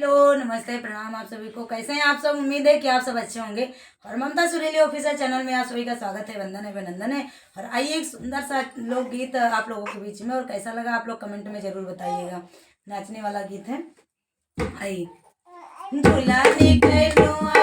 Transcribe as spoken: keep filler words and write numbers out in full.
हेलो, नमस्ते, प्रणाम आप सभी को। कैसे हैं आप सब? उम्मीद है कि आप सब अच्छे होंगे। और ममता सुरीली ऑफिशियल चैनल में आप सभी का स्वागत है, वंदन है, अभिनंदन है। और आइए, एक सुंदर सा लोकगीत आप लोगों के बीच में, और कैसा लगा आप लोग कमेंट में जरूर बताइएगा। नाचने वाला गीत है। आई। दुलारी कैलू